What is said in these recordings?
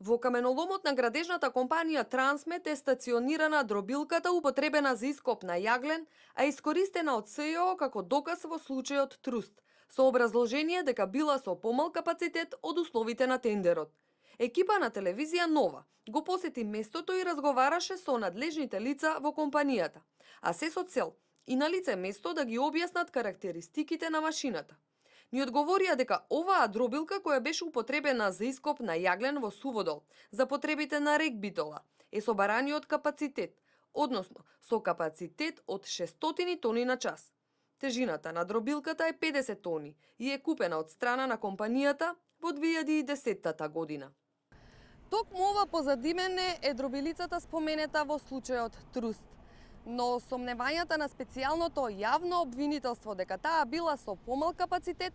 Во каменоломот на градежната компанија Трансмет е стационирана дробилката употребена за ископ на јаглен, а искористена од СЈО како доказ во случајот Труст, со образложение дека била со помал капацитет од условите на тендерот. Екипа на телевизија Нова го посети местото и разговараше со надлежните лица во компанијата, а се со цел и на лице место да ги објаснат карактеристиките на машината. Ни одговорија дека оваа дробилка која беше употребена за ископ на јаглен во Суводол за потребите на регбитола е со бараниот капацитет, односно со капацитет од 600 тони на час. Тежината на дробилката е 50 тони и е купена од страна на компанијата во 2010 година. Токму ова позадимене е дробилицата споменета во случајот Труст. Но сомневањата на специјалното јавно обвинителство дека таа била со помал капацитет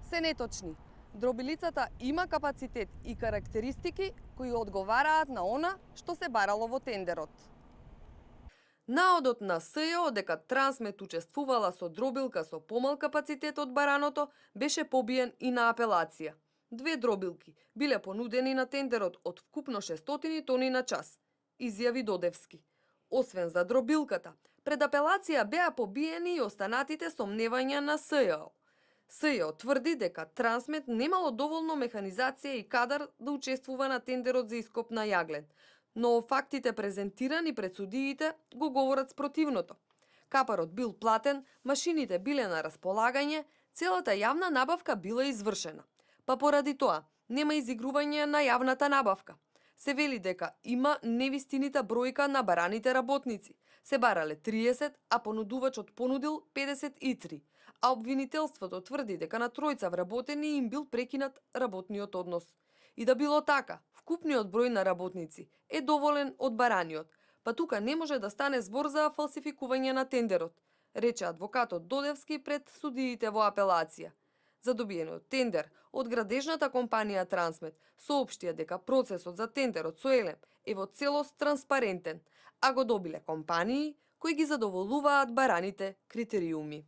се неточни. Дробилицата има капацитет и карактеристики кои одговараат на она што се барало во тендерот. Наодот на СЈО дека Трансмет учествувала со дробилка со помал капацитет од бараното беше побиен и на апелација. Две дробилки биле понудени на тендерот од вкупно 600 тони на час, изјави Додевски. Освен за дробилката, пред апелација беа побиени и останатите сомневања на СЈО. СЈО тврди дека Трансмет немало доволно механизација и кадар да учествува на тендерот за ископ на јаглен, но фактите презентирани пред судиите го говорат спротивното. Капарот бил платен, машините биле на располагање, целата јавна набавка била извршена. Па поради тоа, нема изигрување на јавната набавка. Се вели дека има невистинита бројка на бараните работници. Се барале 30, а понудувачот понудил 53, а обвинителството тврди дека на тројца вработени им бил прекинат работниот однос. И да било така, вкупниот број на работници е доволен од бараниот, па тука не може да стане збор за фалсификување на тендерот, рече адвокатот Додевски пред судиите во апелација. За добиениот тендер од градежната компанија Трансмет соопштија дека процесот за тендерот со Елем е во целост транспарентен, а го добиле компании кои ги задоволуваат бараните критериуми.